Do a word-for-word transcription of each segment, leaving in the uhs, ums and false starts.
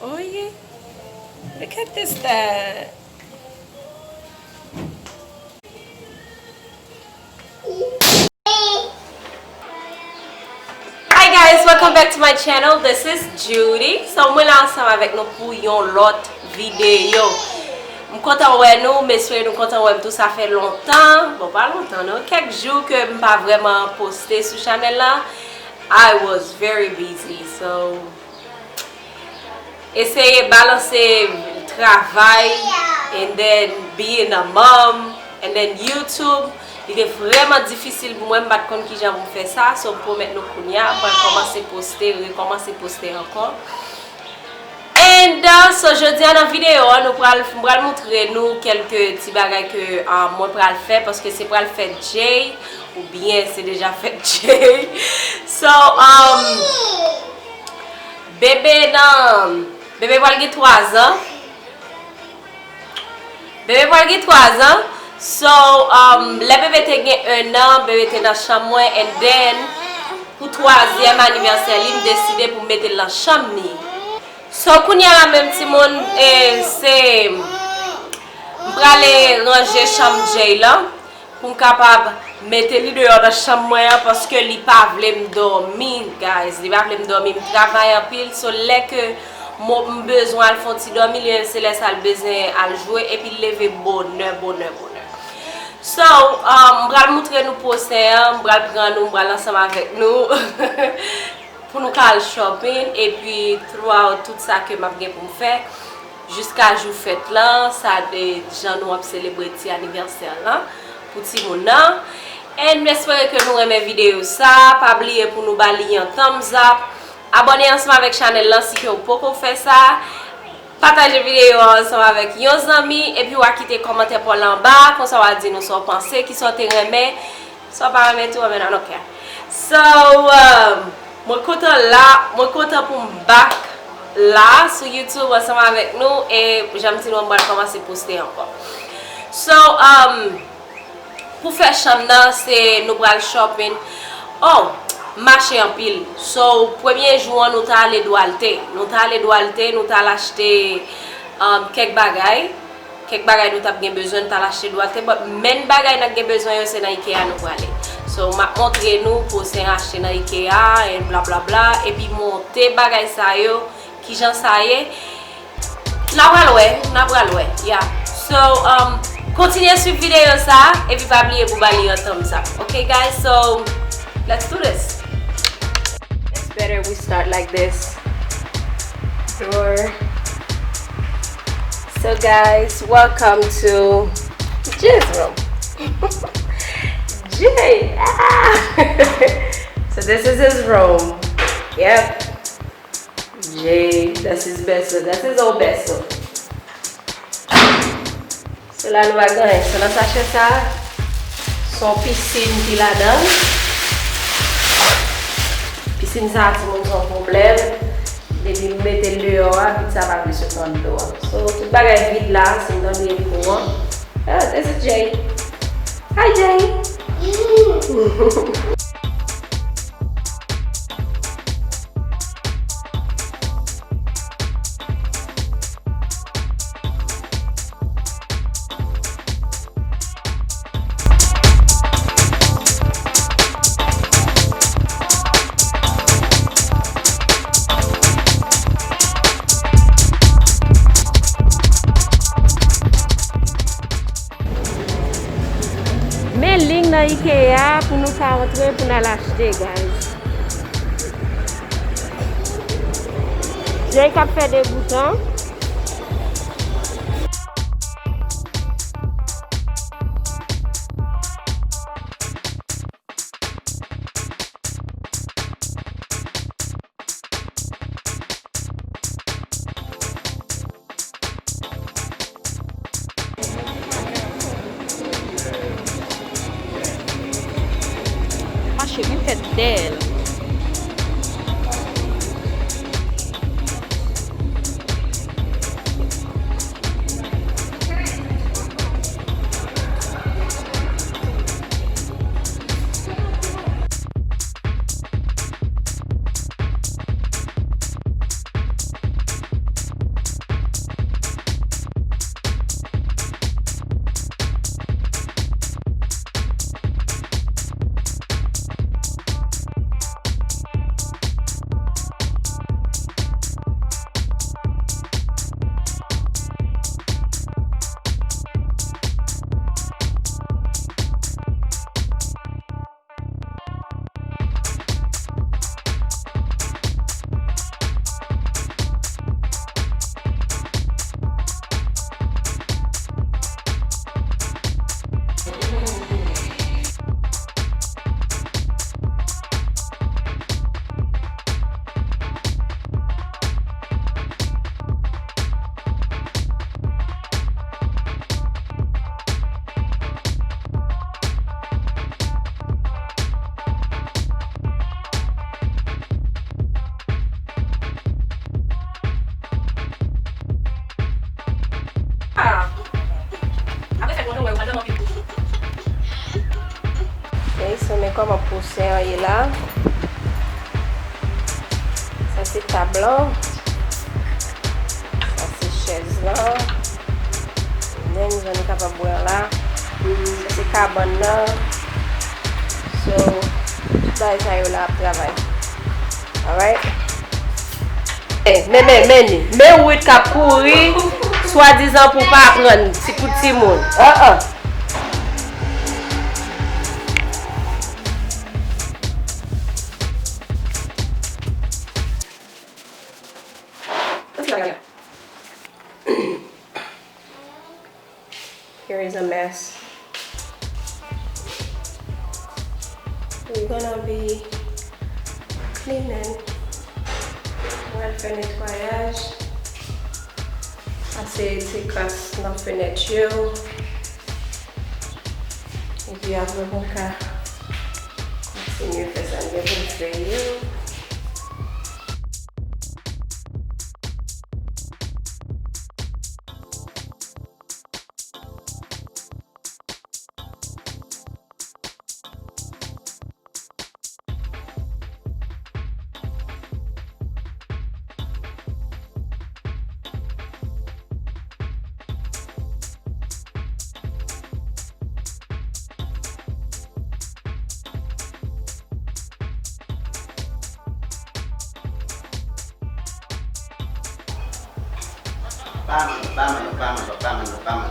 Oh yeah. Look at this, that. Hi guys, welcome back to my channel. This is Judy. So, mwen la ansanm avèk nou pou yon lòt videyo. M kontan wè nou, m espere nou kontan wè m tou. Sa fè lontan, bon, pa lontan non, kèk jou ke m pa vrèman poste sou chanèl la. I was very busy, so eseye balanse travay and then being a mom and then YouTube. Li te vrèman difisil pou mwen, m pa t konn kijan pou m fè sa. So, m pwomèt nou kounye a, m pral kòmanse poste, rekòmanse poste ankò. And, uh, so, jodi a nan videyo a, nou pral, m pral moutre nou kèlke ti bagay ke, uh, mwen pral fè, paske se pral fèt Jay, oubyen se deja fèt Jay. So, um, bebe nan, bebe pral gen twa zan. Bebe pral gen twa zan. So, um, lè bebe te gen en an, bebe te nan chanm mwen, and then, pou twazyèm anivèsè li, m deside pou m mete l nan chanm li. So, kounye a la menm timoun, e, se, m prale ranje chanm Jay lan pou m kapab mete li deyò nan chanm mwen an, paske li pa vle m dòmi, guys. Li pa vle m dòmi, m travay anpil. So, lè ke mo-, m bezwen al fè yon ti dòmi, li menm se lè sa l bezwen al jwe, epi l leve bonè, bonè, bonè. So, um, m pral moutre nou pwosen an, m pral pran nou, m pral ansanm avèk nou. Pou nou ka al shopping, epi throughout tout sa ke m ap gen pou m fè, jiska jou fèt lan, sa de jan nou ap selebre ti anivèsè lan pou timoun nan. And m espere ke nou renmen videyo sa, pa bliye pou nou ba li yon thumbs up, abòne ansanm avèk chanèl lan si ke w poko fè sa, pataje videyo a ansanm avèk yon zanmi, epi w a kite kòmantè pa w la anba, konsa w a di nou sa w panse, kisa w te renmen. Sa w pa renmen tou, renmen nan, I don't care. So, um, mwen kontan la, mwen kontan pou m back la sou YouTube ansanm avèk nou, e jan m di nou, m pral kòmanse poste ankò. So, um, pou fè chanm nan, se nou pral shopping. Oh, m mache anpil. So, premye jou an, nou ta ale Dwalte. Nou ta ale Dwalte, nou ta al achte, um, kèk bagay. Kèk bagay nou t ap gen bezwen, nou t al achte Dwalte, but main bagay n ap gen bezwen yo, se nan Ikea nou prale. So, m ap montre nou pwosen achte nan Ikea, and bla bla bla, epi monte bagay sa yo, kijan sa ye. N a pral wè, n a pral wè, yeah. So, um, kontinye swiv videyo sa, epi pa bliye pou ba li yon thumbs up. Ok, guys, so, let's do this. It's better we start like this. Drawer. So guys, welcome to Jay's room. Jay, ah! So this is his room. Yep. Jay, that's his best room. That's his old best room. So la nou pa gen anyen. So nan sachè sa, se yon pisin ki ladan l. Pisin sa, timoun, se yon pwoblèm. Depi m mete l deyò a, pit sa pa vle sot nan dlo a. So, tout bagay vid la, se m tande kouran. Ah, this is Jay. Hi, Jay. Men liy nan Ikea pou nou ka antre pou n al achte, guys. Jay k ap fè degoutan. Mache byen fèt bèl. Kòman pwosen an ye la? Sa se tab lan. Sa se chèz lan. Men jan nou kapab wè an la. Sa se kabann nan. So, tout bagay sa yo la ap travay. Alright? Eh, men, men, men ni. Men Ruth k ap kouri, swadizan pou pa pran ti pou timoun. Ah, ah. Here is a mess. We're gonna be cleaning. Mwen al fè netwayaj. Pase ti kras nan fenèt yo. Epi apre pou n ka kontinye fè sa n gen pou n fè yo.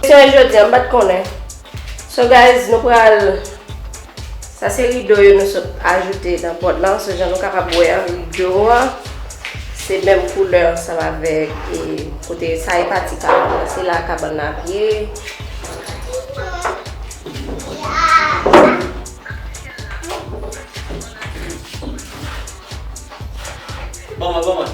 Se jodi a, m pa t konnen. So guys, nou pral, sa se rido yo nou sot ajoute nan pòt lan. So jan nou kapab wè an, rido an, se menm koulè ansanm avèk, e, kote sa e pati kabann nan. Se la kabann nan ap ye. Ban mwen, ban mwen.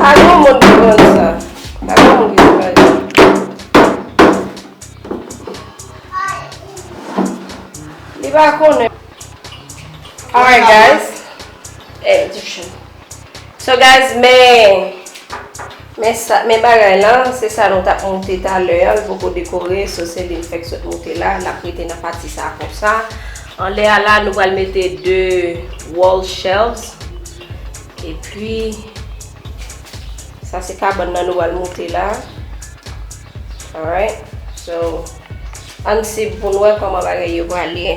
Pa gen moun ki konn sa. Pa gen moun ki konn sa. Li pa konnen. Alright, guys. Eh, Egyptian. So, guys, men, men sa, men bagay lan, se sa nou t ap moute talè a, l poko dekore, so se li m fèk sot moute la, l ap rete nan pati sa konsa. Anlè a la, nou pral mete de wall shelves. Epi, sa se kabann nan nou pral moute la. Alright. So, ann swiv pou n wè kòman bagay yo pral ye.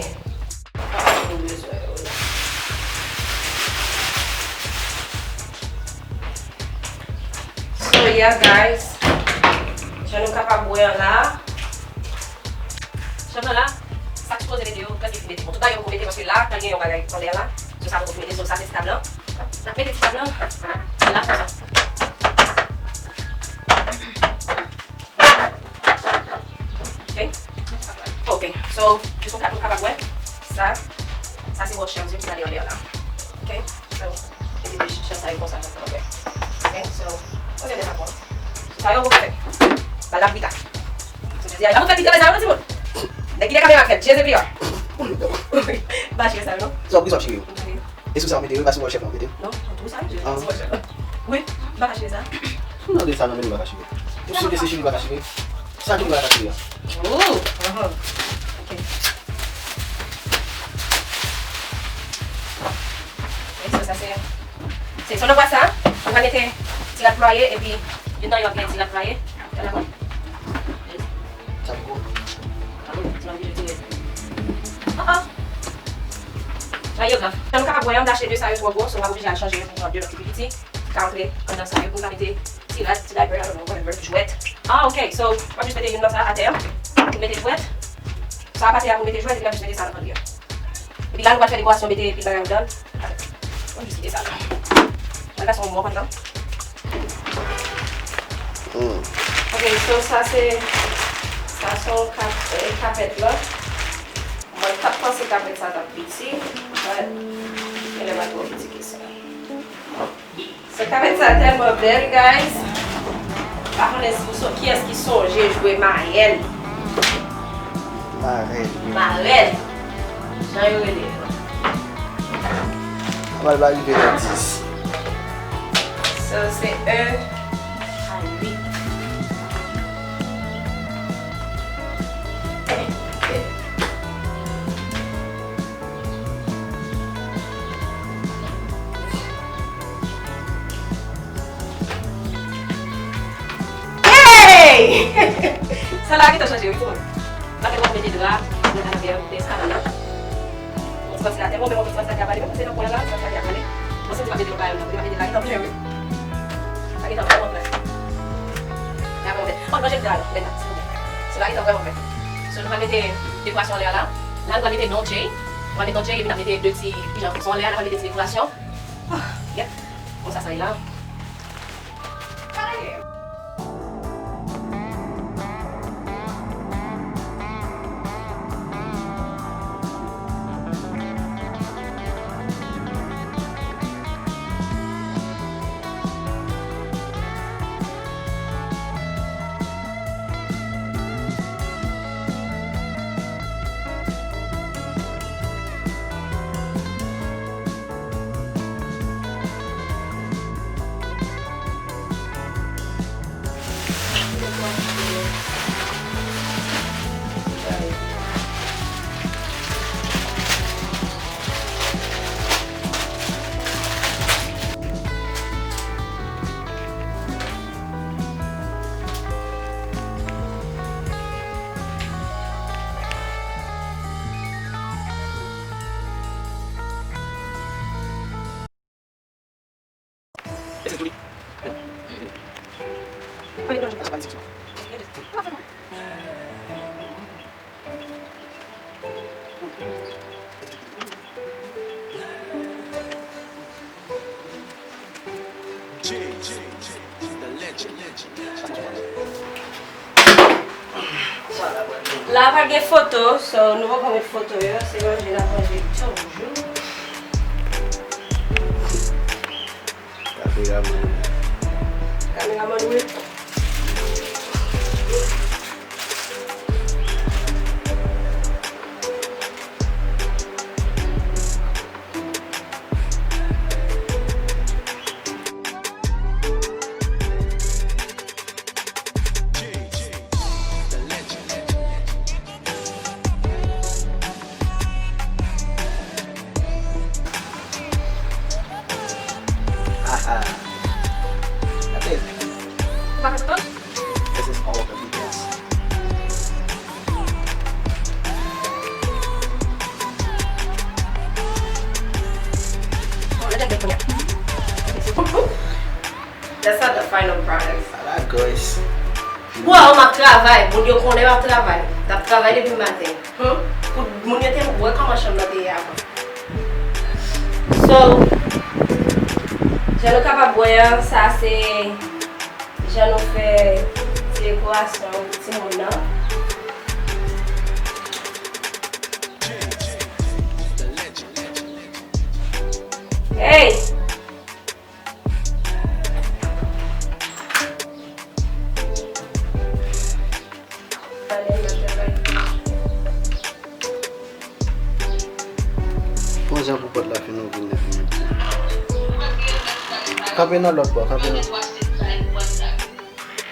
So, yeah, guys. Jan nou kapab wè an la. Chanm nan la, sa k sipoze mete yo, prèske fin mete. Bon, tout bagay yo poko mete, paske la, tan gen yon bagay anlè a la. So, sa poko fin mete, so, sa se ti tab lan. N ap mete ti tab lan la konsa. Ok. Ok. So, jis pou nou kapab wè sa. Sa se wòch chanm ki gade anlè la. Ok. So, epi de chan sa yo konsa, jan sa yo fè. Ok. So, ok, de sa bon. Sa yo pou fè. Ba la pita. So, jodi a, la pou fè pita sa yo, timoun. Nèg ki gen kamera fèt, Jezi P R. Ba chire sa yo, non? Sa w prizon chire yo. E sou sa w mete yo, e pa sou wòch chèf la w mete l? Non, sou sa, je, ah, sou wòch chèf la. Wi, m pa ka chire sa. M tande sa nan men nou pa ka chire. Ou si w te se chire pa ka chire? Sa ki pa ka chire a? Oh, aha. Ok. Ok, so sa se, se, so nan bwat sa, ou ka mete ti rad plwaye, epi youn nan yo ap gen ti rad plwaye. Sa poko. Ah, ah. Rayograf. Jan nou kapab wè an, m te achte de sa yo twò gwo, so m ap oblije al chanje youn pou pran de lòt ki pi piti. Ki ka antre anndan sa yo pou m ka mete ti rad, ti diaper, I don't know, whatever, jwèt. Ah, ok, so, m ap jis mete youn nan sa atè an. Pou mete jwèt. Sa a pa tè a pou mete jwèt, epi m ap jis mete sa nan pantri an. Epi la, nou pral fè dekorasyon, mete pil bagay anndan l. Mwen jis kite sa la. Mwen pase yon mòp anndan. Hmm. Ok, so sa se, sa se yon kap-, eh, kapèt la. Mwen t ap panse kapèt sa t ap piti, but genlè pa twò piti ke sa. So, kapèt sa tèlman bèl, guys. Pa konnen si w son-, kiyès ki sonje jwe marèn. Marèn. Marèn. Jan yo rele yo. Sa pral rive nan dis. Euh, c'est un à huit. Hey! Sa la gentan chanje, wi, pou mwen. Mwen te konn mete dra, mwen te mete eskanana. Yon ti vantilatè, bon, men yon ti vantilatè a pale, men se nan kwen la, vantilatè a pale. Bon, se ti pa mete yon bagay, non, mete la gentan byen, wi. La gentan vrèman byen. La vrèman byen. Oh, non, jem di la, non, men la, silvouplè. Sou la gentan vrèman byen. So, nou va mete dekorasyon anlè a la. La, nou va mete non Jay. Nou va mete non Jay, epi n ap mete de ti, jan, sou anlè a, n ap mete ti dekorasyon. Ah, yep. Konsa sa ye la. La pa gen foto, so nou poko met foto yo, se manje n ap manje toujou. Kameraman. Kameraman wi. Aha. Gade. Ou pa fè foto? This is all the details. Bon, lè tèt bèt kounye a. That's not the final product. Ala guys. Wow, m ap travay. Moun yo konnen m ap travay. M ap travay depi maten. Hmm? Pou moun yo te wè kòman chanm nan te ye avan. So, jan nou kapab wè an, sa se jan nou fè ti dekorasyon pou timoun nan. Hey! Pran jan pou pòt la fin ouvri nèt, men. Kanpe nan lòt bò, kanpe nan.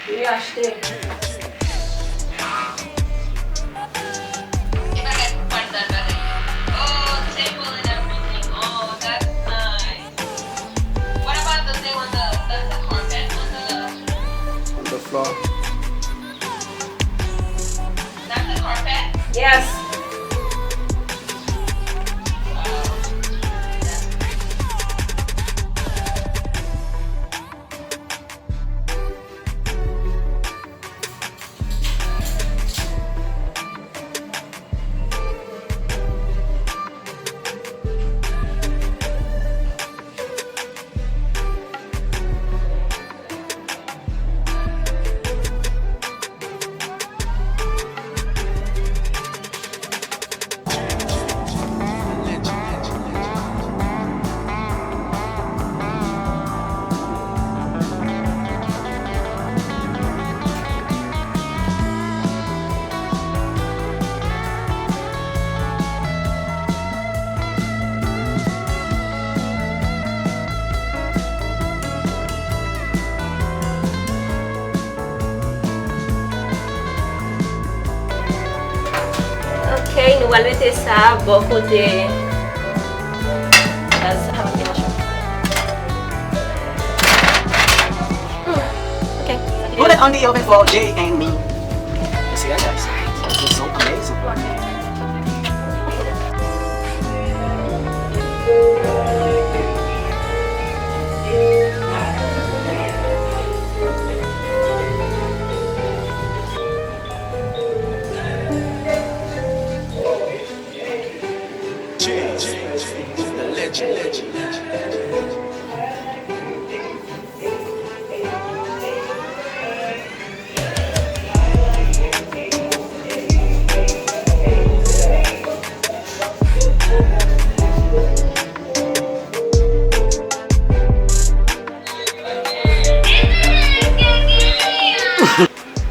Li achte. On the floor. Yes. Ou pral mete sa bò kote gaz la. Mm, ok. Put it on the oven for Jay and me. You see that, guys? This is so amazing.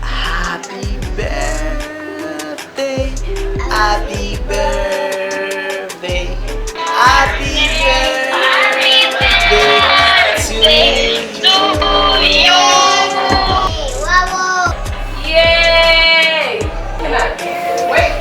Happy birthday, happy birthday, happy birthday to you. Yay! Wait.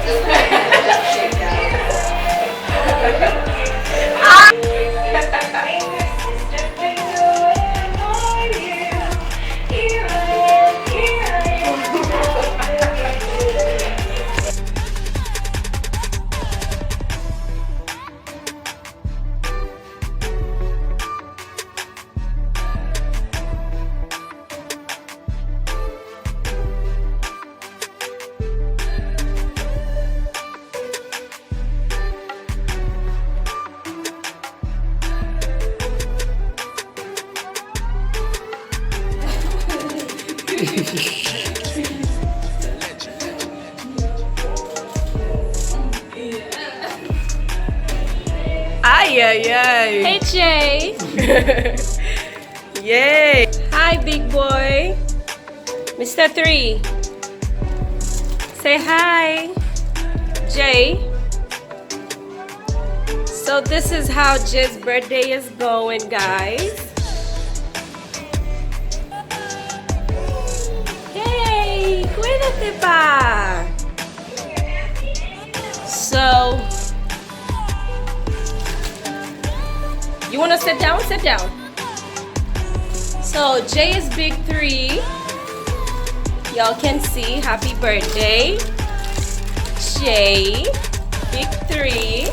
Ay, ay, ay. Hey, Jay. Yay. Hi, big boy. Mister Three. Say hi. Jay. So this is how Jay's birthday is going, guys. Yay! Cuídate, pa! So, you wanna sit down? Sit down. So, Jay is big three. Y'all can see, happy birthday, Jay, big three.